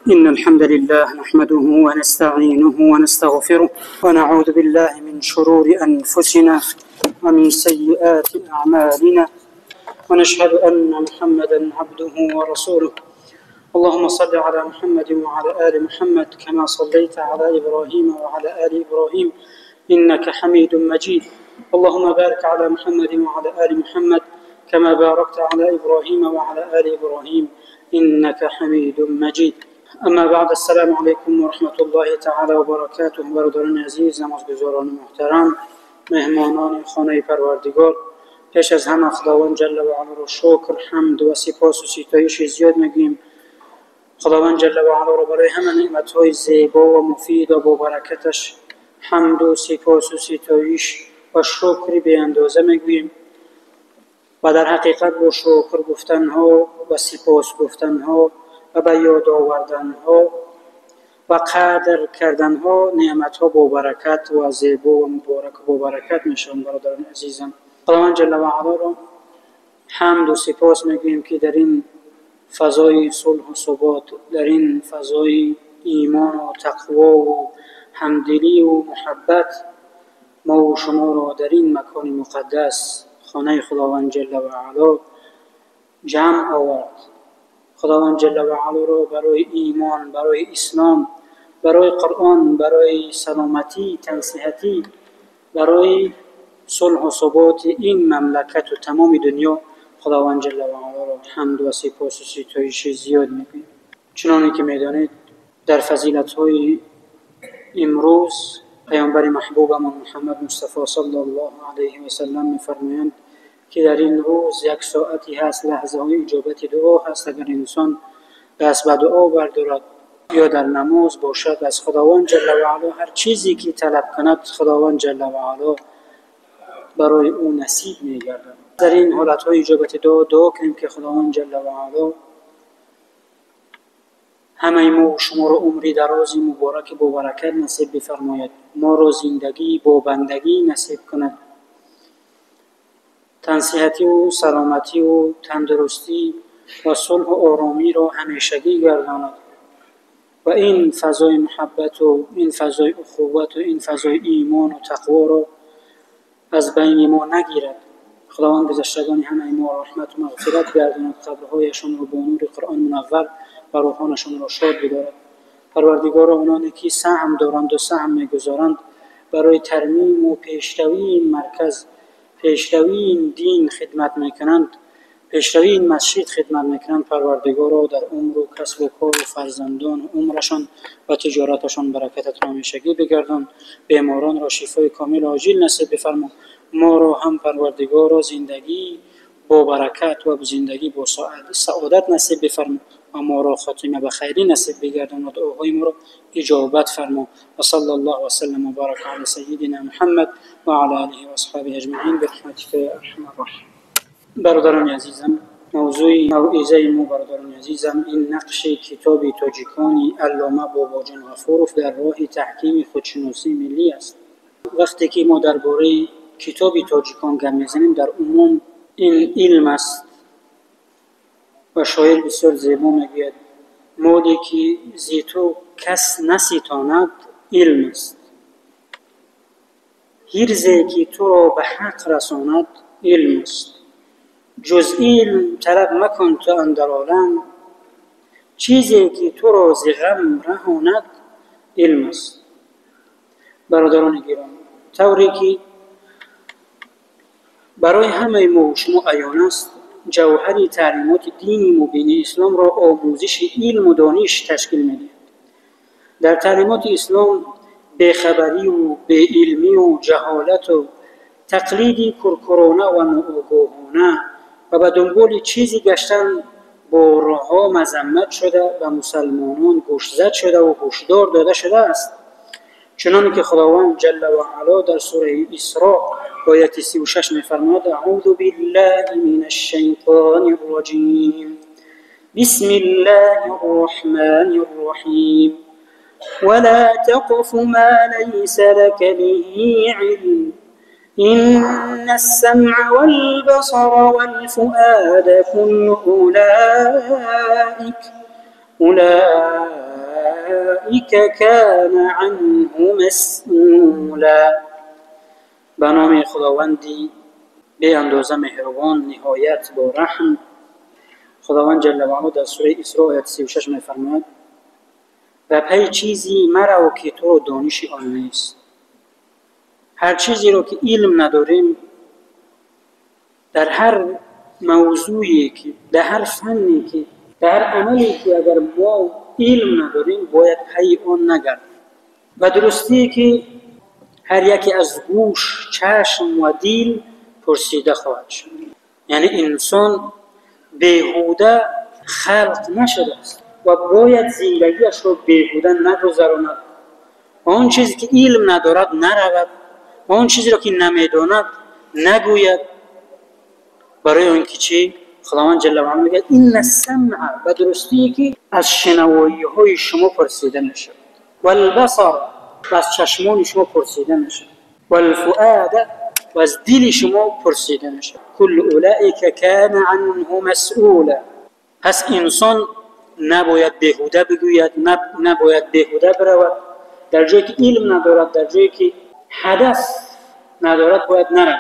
إن الحمد لله نحمده ونستعينه ونستغفره ونعوذ بالله من شرور أنفسنا ومن سيئات أعمالنا ونشهد أن محمدا عبده ورسوله. اللهم صل على محمد وعلى آل محمد كما صليت على إبراهيم وعلى آل إبراهيم إنك حميد مجيد. اللهم بارك على محمد وعلى آل محمد كما باركت على إبراهيم وعلى آل إبراهيم إنك حميد مجيد. اما بعد، السلام علیکم و رحمت الله تعالی و برکاته. برادران عزیز، نمازگزاران محترم، مهمانان خانه پروردگار، پیش از همه خداوند جل و علا را شکر، حمد و سپاس و ستایش زیاد میگوییم. خداوند جل و علا را برای همه نعمت‌های زیبا و مفید و با برکتش حمد و سپاس و ستایش و شکر بی اندازه میگوییم و در حقیقت با شکر گفتنها و سپاس گفتنها و به یاد آوردنها و قدر کردنها نعمتها با برکت و زیبا و مبارک و با برکت میشوند. برادران عزیزم، خداوند جل و علا را حمد و سپاس میگوییم که در این فضای صلح و ثبات، در این فضای ایمان و تقوا و همدلی و محبت، ما و شما را در این مکان مقدس خانه خداوند جل و علا جمع آورد. خداوند جل و علا را برای ایمان، برای اسلام، برای قرآن، برای سلامتی، تنصیحتی، برای صلح و ثبات این مملکت و تمام دنیا خداوند جل و علا را حمد و سپاس و ستایش زیاد می‌گوییم. چنانی که می‌دانید در فضیلت‌های امروز پیامبر محبوبمان محمد مصطفی صلی الله علیه و سلم می‌فرمایند که در این روز یک ساعتی هست، لحظه های اجابت دعا هست. اگر انسان دست به دعا بردارد یا در نماز باشد، از خداوند جل و علا هر چیزی که طلب کند خداوند جل و علا برای او نصیب می‌گردد. در این حالت های اجابت دعا دعا کنیم که خداوند جل و علا همه ما و شما را عمری دراز مبارک با برکت نصیب بفرماید، ما را زندگی با بندگی نصیب کند، تنصیحتی و سلامتی و تندرستی و صلح و آرامی را همیشگی گرداند و این فضای محبت و این فضای اخوت و این فضای ایمان و تقوا را از بین ما نگیرد. خداوند گذشتگان همه ما را رحمت و مغفرت گرداند، قبرهایشان را با نور قرآن منور و روحانشان را شاد بدارد. پروردگار آنانی که سهم دارند و سهم میگذارند برای ترمیم و پیشروی این مرکز، پیشروی این دین خدمت میکنند، پیشروی این مسجد خدمت میکنند، پروردگار را در عمر و کسب و کار و فرزندان و عمرشان و تجارتشان برکتت را همیشگی بگردان. بیماران را شفای کامل عاجل نصیب بفرما. ما را هم پروردگار را زندگی با برکت و زندگی با سعادت نصیب بفرما و ما را خاتمه به خیری نصیب بگردان و دعاهای ما را اجابت فرما. و صلی الله و سلم و بارک علی سیدنا محمد و علی آله و اصحابه اجمعین برحمتک یا ارحم الراحمین. برادران عزیزم، موضوع موعظه ما برادران عزیزم این نقش کتاب تاجیکان علامه باباجان غفوروف در راه تحکیم خودشناسی ملی است. وقتی که ما درباره کتاب تاجیکان گپ میزنیم، در عموم این علم است و شاعر بسیار زیبا میگوید مالی که زی تو کس نستاند علم است، هرزی که تو را به حق رساند علم است، جز علم طلب مکن تو اندر عالم، چیزی که تو را ز غم رهاند علم است. برادران گرامی، طوری که برای همه ما و شما عیان است، جوهر تعلیمات دینی مبین اسلام را آموزش علم و دانش تشکیل می‌دهد. در تعلیمات اسلام بیخبری و بیعلمی و جهالت و تقلید کرکرانه و ناآگاهانه و به دنبال چیزی گشتن بارها مذمت شده و مسلمانان گوشزد شده و هشدار داده شده است. چنانکه که خداوند جل و علا در سوره اسراء آیت 36 می‌فرماید: اعوذ بالله من الشیطان الرجیم، بسم الله الرحمن الرحیم، ولا تقف ما لیس لك به علم إن السمع والبصر والفؤاد كل أولئك أولئك كان عنه مسئولا. به نام خداوندی بی اندازه مهربان، نهایت با رحم. خداوند جل و علا در سوره اسراء آیت 36 می‌فرماید: و پی چیزی مرو که تو دانش آن نیست. هر چیزی رو که علم نداریم، در هر موضوعی که، در هر فنی که، در هر عملی که اگر ما علم نداریم، باید پی آن نگردیم. و درستی که هر یکی از گوش، چشم و دل پرسیده خواهد شد. یعنی انسان بیهوده خلق نشده است و باید زندگیش رو بیهوده نگذراند. آن چیزی که علم ندارد نرود، آن چیزی را که نمیداند نگوید. برای آنکه چی؟ خداوند جل و علا میگه این السمع، به درستی که از شنوایی های شما پرسیده میشود، والبصر، و از چشمان شما پرسیده میشود، والفؤاد، و از دل شما پرسیده میشود. کل اولئک کان عنه مسئولا. پس انسان نباید بیهوده بگوید، نباید بیهوده برود. در جایی که علم ندارد، در جایی که هدف ندارد، باید نرود.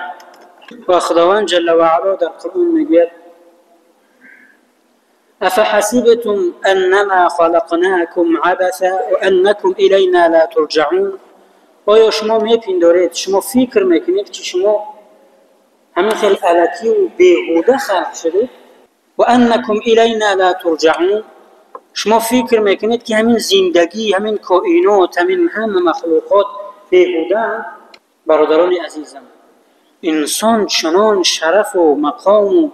و خداوند جل و علا در قرآن میگوید: افحسبتم انما خلقناکم عبثا وانکم الینا لا ترجعون. آیا شما میپندارید، شما فکر میکنید که شما همین خیلی الکی و بیهوده خلق شدید؟ و انکم الینا لا ترجعون. شما فکر میکنید که همین زندگی، همین کائنات، همین همه مخلوقات بیهوده؟ برادران عزیزم، انسان چنان شرف و مقام و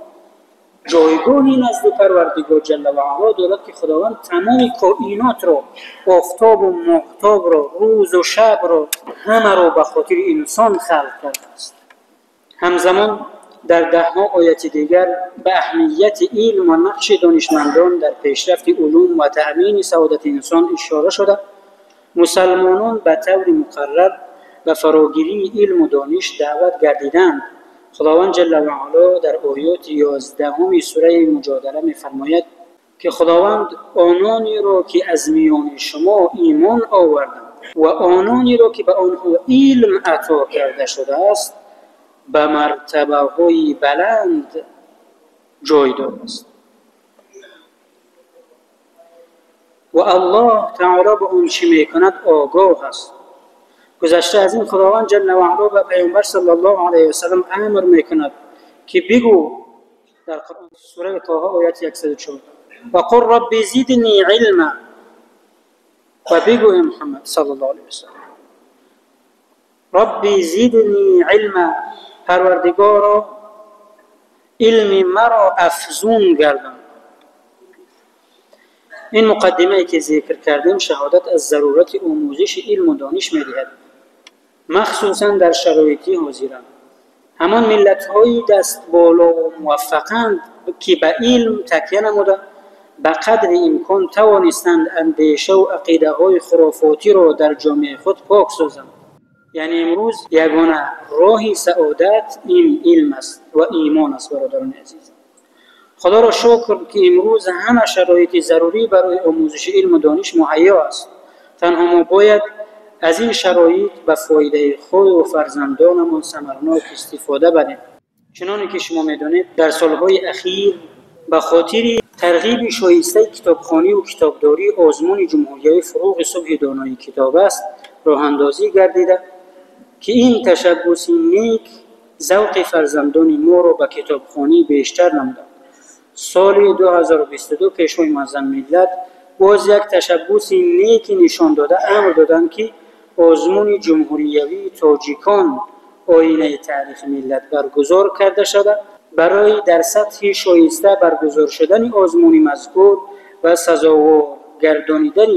جایگاهی نزد پروردگار جل و علا دارد که خداوند تمام کائنات را، آفتاب و ماهتاب را، روز و شب را، همه را به خاطر انسان خلق کرده است. همزمان در ده ها آیت دیگر به اهمیت علم و نقش دانشمندان در پیشرفت علوم و تأمین سعادت انسان اشاره شده. مسلمانان به طور مقرر به فراگیری علم و دانش دعوت گردیدند. خداوند جل و علا در آیات 11 سوره مجادله می‌فرماید که خداوند آنانی را که از میان شما ایمان آوردند و آنانی را که به آنها علم عطا کرده شده است به مرتبه های بلند جای داده است. و الله تعالی به آنچه میکند آگاه است. گذشته از این خداوند جل و علا به پیامبر صلی الله علیه و سلم امر میکند که بگو در قرآن سوره طه آیت 104: و قل رب زدنی علما. و بگو ای محمد صلی الله علیه و سلم رب زدنی علما، پروردگارا علم مرا افزون گردان. این مقدمه که ذکر کردیم شهادت از ضرورت آموزش علم و دانش میدهد، مخصوصا در شرایطی حاضران. همان ملت‌های دست بالا و موفقند که به علم تکیه نموده به قدر امکان توانستند اندیشه و عقیده های خرافاتی را در جامعه خود پاک سازند. یعنی امروز یگانه راه سعادت این علم است و ایمان است. برادران عزیز، خدا را شکر که امروز همه شرایط ضروری برای آموزش علم و دانش مهیا است. تنها ما باید از این شرایط به فایده خود و فرزندانمان ثمرناک استفاده بریم. چنانکه که شما میدانید در سالهای اخیر به خاطر ترغیب شایسته کتابخوانی و کتابداری آزمون جمهوریه فروغ صبح دانای کتاب است راه اندازی گردیده که این تشبث نیک ذوق فرزندان ما را به کتابخوانی بیشتر نموده. سال 2022 پیشوای معظم ملت باز یک تشبث نیک نشان داده، امر دادند که آزمون جمهوریوی تاجیکان آینه تاریخ ملت برگزار کرده شده. برای در سطح شایسته برگزار شدن آزمون مذکور و سزاوار گردانیدن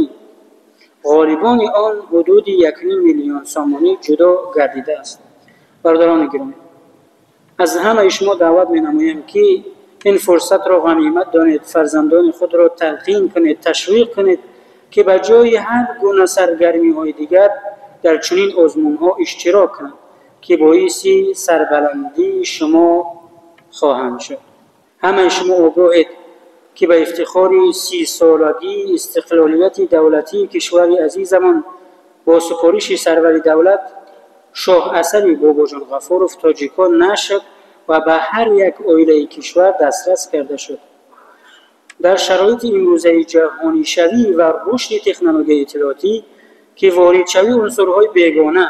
غالبان آن حدود 1.5 میلیون سامانی جدا گردیده است. برادران گرامی، از همه شما دعوت می نمایم که این فرصت را غنیمت دانید، فرزندان خود را تلقین کنید، تشویق کنید که به جای هر گونه سرگرمی های دیگر در چنین آزمون ها اشتراک کنند که باعث سربلندی شما خواهند شد. همه شما آگاهید ки ба ифтихори 30-солагии истиқлолияти давлатии кишвари азизамон бо супориши сарвари давлат шоҳасари Бобоҷон Ғафуров тоҷикон нашр ва ба ҳар як оилаи кишвар дастрас карда шуд. Дар шароити имрӯзаи ҷаҳонишавӣ ва рушди технологияи иттилоотӣ, ки воридшавии унсурҳои бегона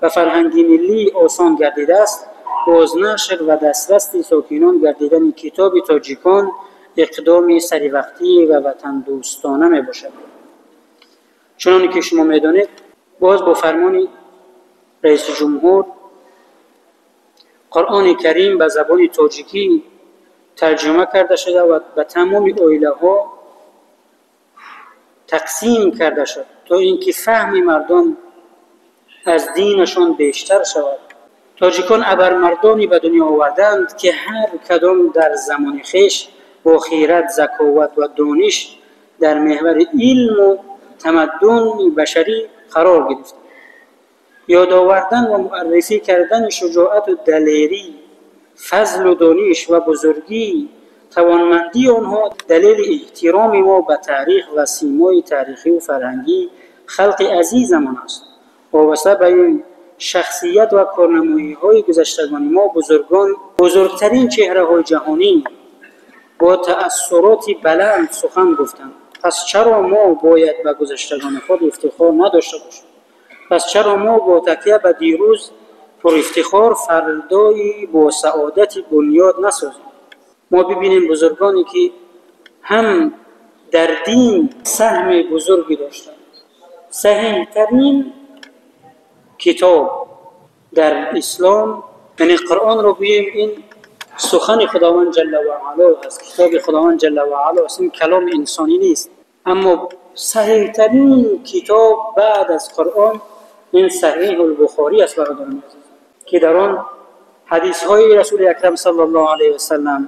ба фарҳанги миллӣ осон гардидааст, бознашр ва дастраси сокинон гардидани китоби тоҷикон иқдоми саривақтӣ ва ватандӯстона мебошад. Чуноне ки шумо медонед, боз бо фармони раиси ҷумҳур Қуръони Карим ба забони тоҷикӣ тарҷума карда шуда ва ба тамоми оилаҳо тақсим карда шуд, то ин ки фаҳми мардум аз динашон бештар шавад. Тоҷикон абармардоне ба дунё оварданд, ки ҳар кадом дар замони хеш бо хират, заковат ва дониш дар меҳвари илму тамаддуни башарӣ қарор гирифт. Ёдовардан ва муаррифӣ кардани шуҷоату далерӣ, фазлу дониш ва бузургӣ, тавонмандии онҳо далели эҳтироми мо ба таърих ва симои таърихию фарҳангии халқи азизамон аст. Вобаста ба ин шахсият ва корнамоиҳои гузаштагони мо бузургон, бузургтарин чеҳраҳои ҷаҳонӣ бо таассуроти баланд сухан гуфтанд. Пас чаро мо бояд ба гузаштагони худ ифтихор надошта бошем? Пас чаро мо бо такя ба дирӯз пурафтихор фардои бо саодати бунёд насозем? Мо бибинем бузургоне ки ҳам дар дин саҳми бузурге доштанд. Саҳиҳтарин китоб дар ислом, яъне Қуръонро гӯем, ин сухани Худованд ҷалла ва аъло аст, китоби Худованд ҷалла ва аъло аст, ин каломи инсонӣ нест. Аммо саҳиҳтарин китоб баъд аз Қуръон ин Саҳиҳул-Бухорӣ аст, бародарони азиз, ки дар он ҳадисҳои Расули Акрам саллаллоҳу алайҳи васаллам,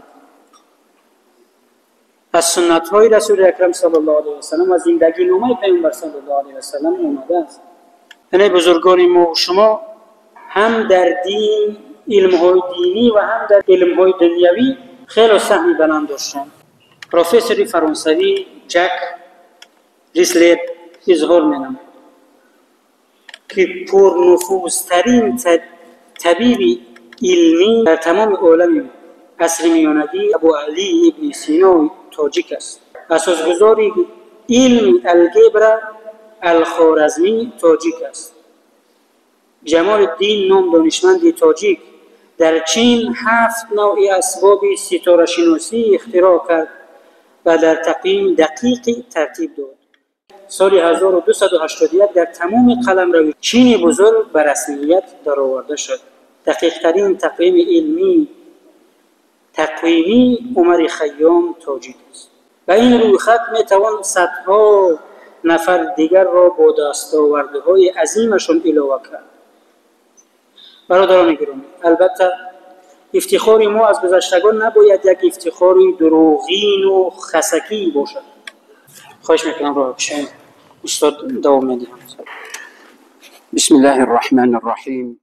аз суннатҳои Расули Акрам саллаллоҳу алайҳи васаллам ва зиндагиномаи Паёмбар саллаллоҳу алайҳи васаллам омадааст. Яъне бузургони мо шумо ҳам дар дин, илмҳои динӣ ва ҳам дар илмҳои дунявӣ хеле саҳми баланд доштанд. Профессори фаронсавӣ Жак Рислер изҳор менамуд, ки пурнуфузтарин табиби илмӣ дар тамоми олами асри миёнагӣ Абу Алӣ ибни Сино тоҷик аст. Асосгузори илми алгебра Алхоразмӣ тоҷик аст. Ҷамолиддин ном донишманди тоҷик дар Чин 7 навъи асбоби ситорашиносӣ ихтироъ кард ва дар тақвими дақиқи тартиб дод. Соли 1281 дар тамоми қаламрави Чини бузург ба расмият дароварда шуд. Дақиқтарин тақвими илмӣ тақвимӣ Умари Хайём тоҷик аст. Ба ин рӯйхат метавон садҳо нафар дигарро бо дастовардҳои азимашон илова кард. Бародарони гиромӣ, албатта ифтихори мо аз гузаштагон набояд як ифтихори дурӯғину хасакӣ бошад. Хоҳиш мекунам, роҳ кушоед, устод давом медиҳанд. Бисмиллаҳи рраҳмани рраҳим.